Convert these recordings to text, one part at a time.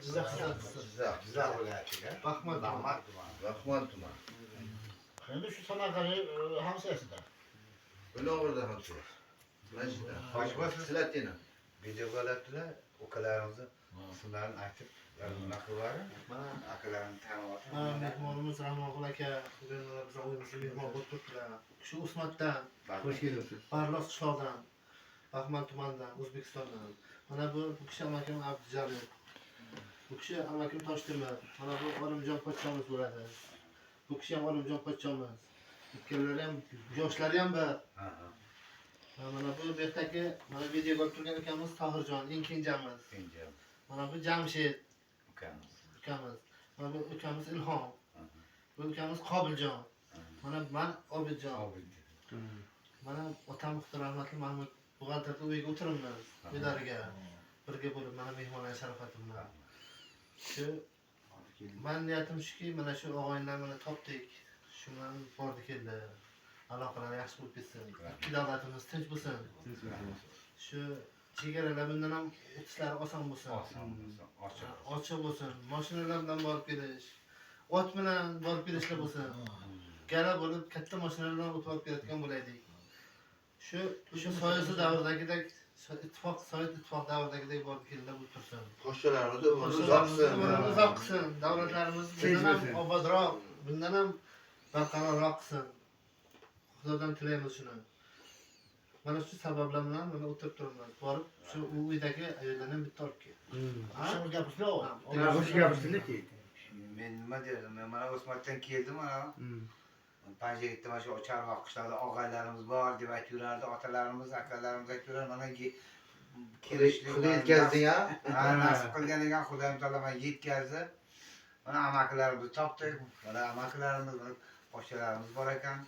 Jizzax. Jizzax. Jizzax viloyatiga. Baxmal tumani. Baxmal tumani. Baxmal tumani. Endi shu Samarqand hamsoyasida. Buloğur'da hamsoyasi. Mana shu yerda. Hoji buva, siz Slatina. videoga olabdilar, ukalarimizni ismlarini aytib, bunaqa qilib, Mana akalarini tanib mana mehmonimiz Rahmonqul aka bugun mana bizning uyimizda mehmon bo'lib turibdilar. Shu Usmatdan, Xush kelibsiz. Barlos qishlog'idan, Baxmal tumanidan, O'zbekistondan. Mana bu kishi amakim Abdujalil. Bu kishi amakim Toshtemir. Mana bu Olimjon pochchamiz bo'ladi. Bu kishi ham Olimjon pochchamiz. Ikkalalari ham yoshlari ham bir. Ha, ha. Va mana bu yerdagi mana videoga olib turgan ukamiz Tohirjon, eng kenjamiz. Kenja Mana bu Jamshid ukamiz. ukamiz. Mana bu ukamiz Ilhom. Bu ukamiz Qobiljon. Mana man Obidjon. Obid. Mana otam rahmatli Mahmud buxgalterni uyiga o'tiribmiz, uylariga. Birga bo'lib mana mehmonlar sharofati bilan. Shu man niyatim shuki, mana shu og'aynilar mana topdik. Shu bilan bordi keldi. Aloqalar yaxshi bo'lib ketsin. Ikki davlatimiz tinch bo'lsin. Shu chegaralar bundan ham o'tishlari oson bo'lsin. Oson bo'lsin, ochiq. Ochiq bo'lsin. Mashinalar bilan borib kelish, ot bilan borib kelishlar bo'lsin. Gala bo'lib katta mashinalar bilan o'tib olib kelayotgan bo'laydik. Shu o'sha soyasi davridagidek ittifoq, Sovet ittifoq davridagidek borib keldilar bo'lib tursin. Qo'shnilarimiz umrini uzoq qilsin. Umrini uzoq qilsin. Davlatlarimiz Tinch bundan ham bo'lsin. obodroq, bundan ham barqarorroq qilsin. Xudodan tilaymiz shuni. Mana shu sabablar bilan mana o'tirib turibmiz. Borib shu u uydagi ayollardan bitta olib kel. Ha? Shuni gapirsin. Ha, Xush gapirsinlar ki. Men nima derdim? Men mana O'smatdan keldim mana. Panjiyatda mana shu Chorvoq qishlog'ida og'aylarimiz bor deb aytib yurardi, otalarimiz, akalarimiz aytib yurardi. Mana kelishlik Xudo yetkazding ha? Ha, nasib qilgan ekan, Xudoyim taolo mana yetkazdi. Mana amakilarimizni topdik. Mana amakilarimiz, mana pochchalarimiz bor ekan.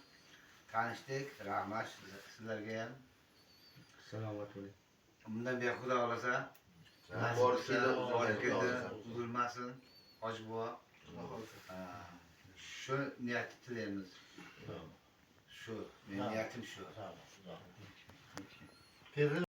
Tanishdik. Rahmat sizlarga ham. Salomat bo'ling. Bundan buyoq Xudo xohlasa Borib keldi, borib keldi, uzilmasin. uzilmasin. Hoji buva. Ha, shu niyatni tilaymiz. Shu, mening niyatim shu. Perri.